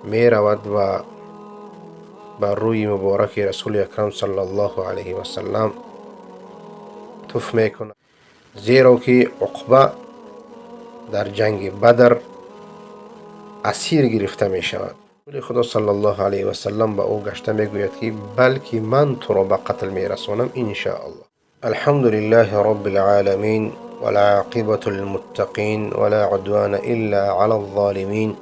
می رود و بر روی مبارک رسول اکرم صلی الله علیه و سلم تف میکند، زیرا که عقبه در جنگ بدر اسیر گرفته می شود. رسول خدا صلی الله علیه و سلم به او گشته می گوید که بلکه من تو را به قتل می رسانم ان شاء الله. الحمد لله رب العالمین والعاقبة للمتقین ولا عدوان الا علی الظالمین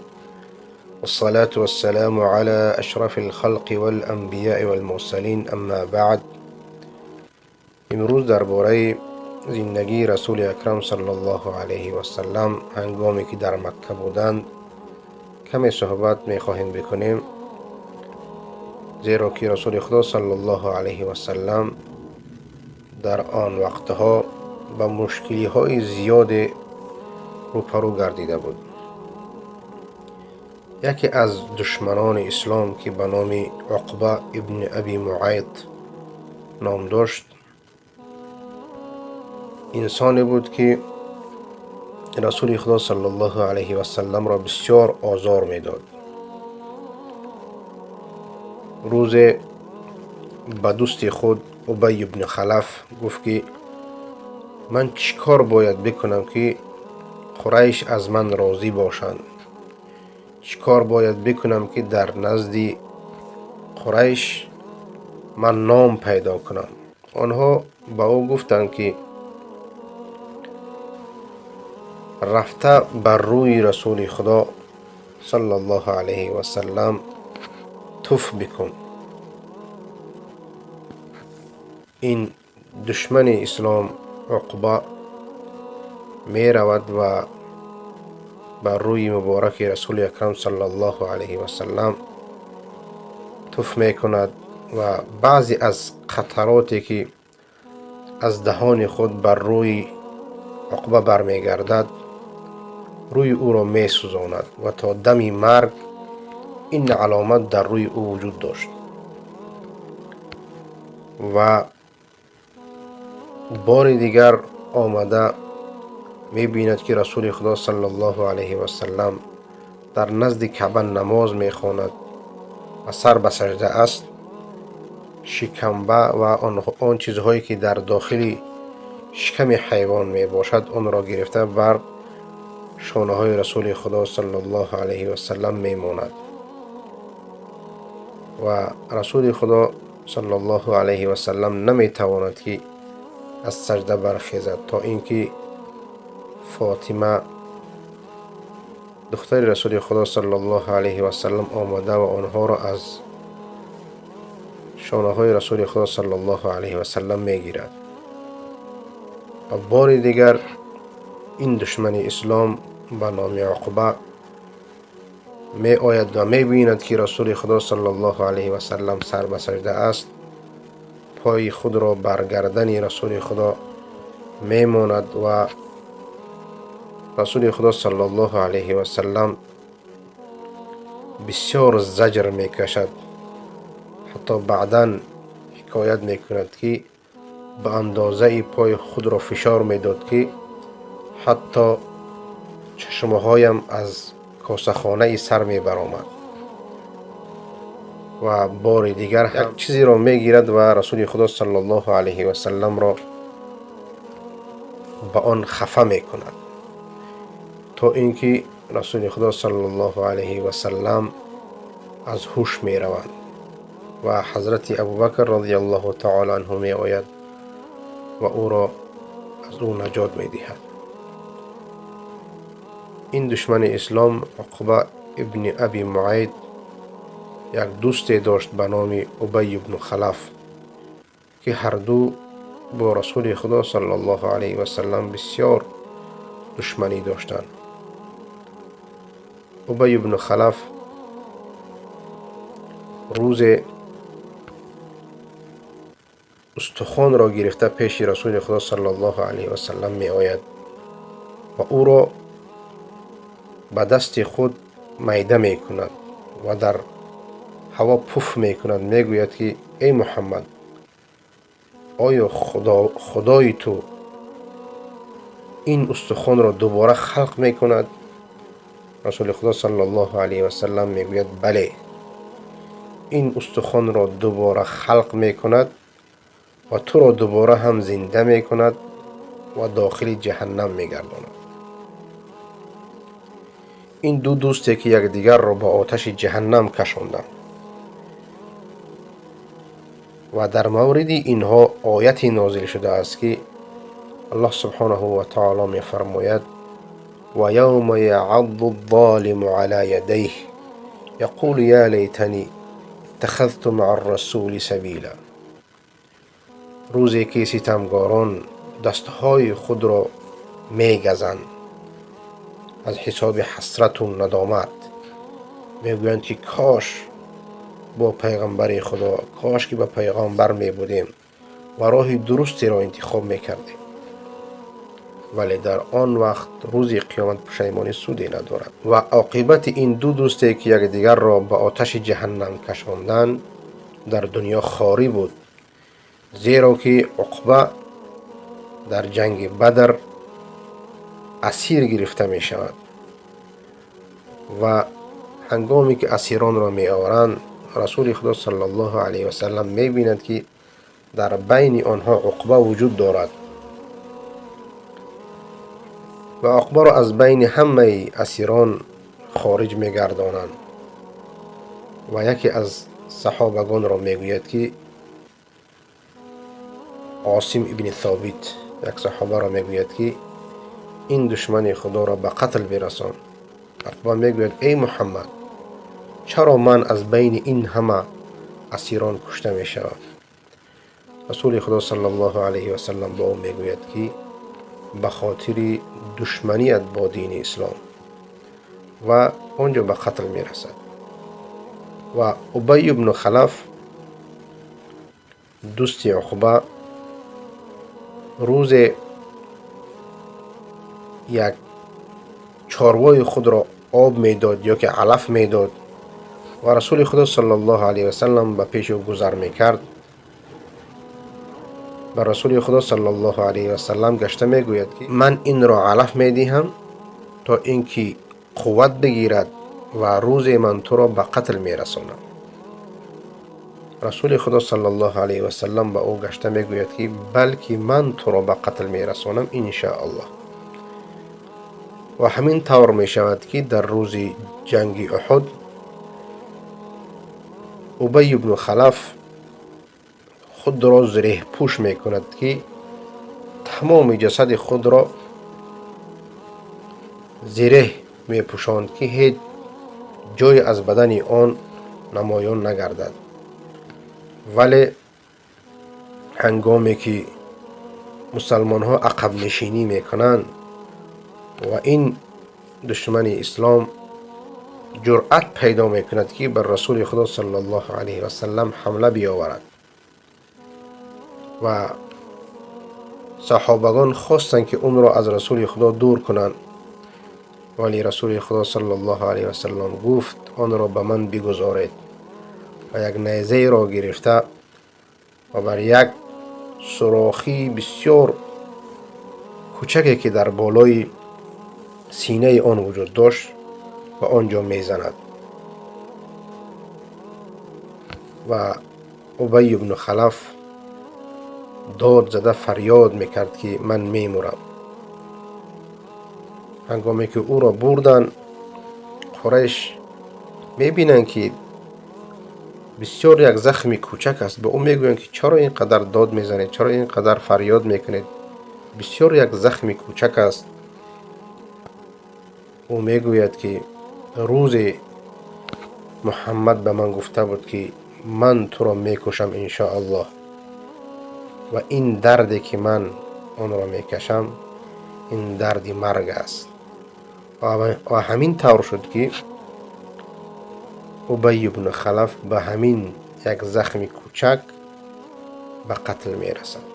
والصلاة والسلام على أشرف الخلق والأنبیاء والمرسلین اما بعد. امروز درباره زندگی رسول اکرم صلی الله علیه و سلم هنگامی که در مکه بودند کمی صحبت میخواهیم بکنیم، زیرا که رسول خدا صلی الله علیه و سلم در آن وقتها به مشکلی های زیاد روپرو گردیده بود. یکی از دشمنان اسلام که به نام عقبه ابن ابی معیط نام داشت، انسانی بود که رسول خدا صلی الله علیه و سلم را بسیار آزار میداد. روز به دوست خود ابی ابن خلف گفت که من چیکار باید بکنم که قریش از من راضی باشند؟ چیکار باید بکنم که در نزد قریش من نام پیدا کنم؟ آنها به او گفتند که رفته بر روی رسول خدا صلی الله علیه و سلم تف بکن. این دشمن اسلام عقبه می رود و بر روی مبارک رسول اکرم صلی الله علیه و سلم تف می کند و بعضی از قطراتی که از دهان خود بر روی عقبه برمیگردد روی او را می سوزاند و تا دم مرگ این علامت در روی او وجود داشت. و بار دیگر آمده می بیند که رسول خدا صلی الله علیه و سلم در نزد کعبه نماز می خواند و سر به سجده است. شکمبه و آن چیزهایی که در داخل شکم حیوان می باشد آن را گرفته بر شانه های رسول خدا صلی الله علیه و سلم می ماند و رسول خدا صلی الله علیه و سلم نمی تواند که از سجده برخیزد تا اینکه فاطمه دختر رسول خدا صلی الله علیه و سلم آمده و آنها را از شانه های رسول خدا صلی الله علیه و سلم می گیرد. و بار دیگر این دشمن اسلام به نام عقبه می آید و می بیند که رسول خدا صلی الله علیه و سلم سر به سجده است، پای خود را بر گردن رسول خدا می ماند و رسول خدا صلی الله علیه و سلم بسیار زجر می کشد. حتی بعداً حکایت می کند که به اندازه پای خود را فشار می داد که حتی چشمهایم از کاسه‌خانه سر می برآمد. و بار دیگر یک چیزی را می گیرد و رسول خدا صلی الله علیه و سلم را به آن خفه می کند تا اینکه رسول خدا صلی الله علیه و سلم از هوش می روند و حضرت ابوبکر رضی الله تعالی عنه می آید و او را از او نجات می دهد. این دشمن اسلام عقبه ابن ابی معیط یک دوست داشت به نام ابی ابن خلف که هر دو با رسول خدا صلی الله علیه و سلم بسیار دشمنی داشتند. ابی ابن خلف روز استخوان را گرفته پیش رسول خدا صلی الله علیه و سلم می آید و او را به دست خود میده می کند و در هوا پف می کند. می گوید که ای محمد، آیا خدای تو این استخوان را دوباره خلق می کند؟ رسول خدا صلی الله علیه و سلم میگوید بله، این استخوان را دوباره خلق میکند و تو را دوباره هم زنده میکند و داخل جهنم میگرداند. این دو دوستی که یکدیگر را با آتش جهنم کشاندند و در مورد اینها آیتی نازل شده است که الله سبحانه و تعالی میفرماید و یوم یعض الظالم علی یدیه یقول یا لیتنی اتخذت مع الرسول سبیلا. روزی که ستمگاران دستهای خود را میگزند از حساب حسرت و ندامت، میگویند که کاش با پیغمبر خدا، کاش که با پیغمبر می بودیم و راه درستی را انتخاب می کردیم. ولی در آن وقت روز قیامت پشیمانی سودی ندارد و عاقبت این دو دوستی که یکدیگر را به آتش جهنم کشاندند در دنیا خواری بود، زیرا که عقبه در جنگ بدر اسیر گرفته می شود و هنگامی که اسیران را می آورند رسول خدا صلی الله علیه و سلم می بیند که در بین آنها عقبه وجود دارد و عقبه را از بین همه اسیران خارج می گردانند و یکی از صحابگان را می گوید که عاصم ابن ثابت، یک صحابه را می گوید که این دشمن خدا را به قتل برسان. عقبه می گوید ای محمد، چرا من از بین این همه اسیران کشته می شوم؟ رسول خدا صلی الله علیه و سلم با او می گوید که به خاطر دشمنیت با دین اسلام، و آنجا به قتل می رسد. و ابی بن خلف دوست عقبه روز یک چاروای خود را آب میداد یا که علف میداد و رسول خدا صلی الله علیه و سلم به پیش او گذر میکرد. به رسول خدا صلی الله علیه و سلم گشته میگوید که من این را علف میدهم تا اینکه قوت بگیرد و روز من تو را به قتل میرسانم. رسول خدا صلی الله علیه و سلم به او گشته میگوید که بلکه من تو را به قتل میرسانم ان شاء الله. و همین طور می شود که در روز جنگ احد ابی بن خلف خود را زره پوش می کند که تمام جسد خود را زره می پوشاند که هیچ جای از بدن آن نمایان نگردد. ولی هنگامی که مسلمان ها عقب نشینی می کنند و این دشمن اسلام جرأت پیدا می کند که بر رسول خدا صلی الله علیه و سلم حمله بیاورد و صحابگان خواستند که اون را از رسول خدا دور کنند، ولی رسول خدا صلی الله علیه و سلم گفت آن را به من بگذارید و یک نیزه را گرفته و بر یک سوراخی بسیار کوچکی که در بالای سینه آن وجود داشت و آنجا میزند و ابی بن خلف داد زده فریاد میکرد که من میمورم. هنگامی که او را بردن، قریش میبینند که بسیار یک زخم کوچک است. به او میگویند که چرا اینقدر داد میزنید، چرا اینقدر فریاد میکنید، بسیار یک زخم کوچک است. او میگوید که روز محمد به من گفته بود که من تو را میکشم ان شاء الله و این دردی که من آن را میکشم این درد مرگ است. و همین طور شد که ابی بن خلف به همین یک زخم کوچک به قتل میرسد.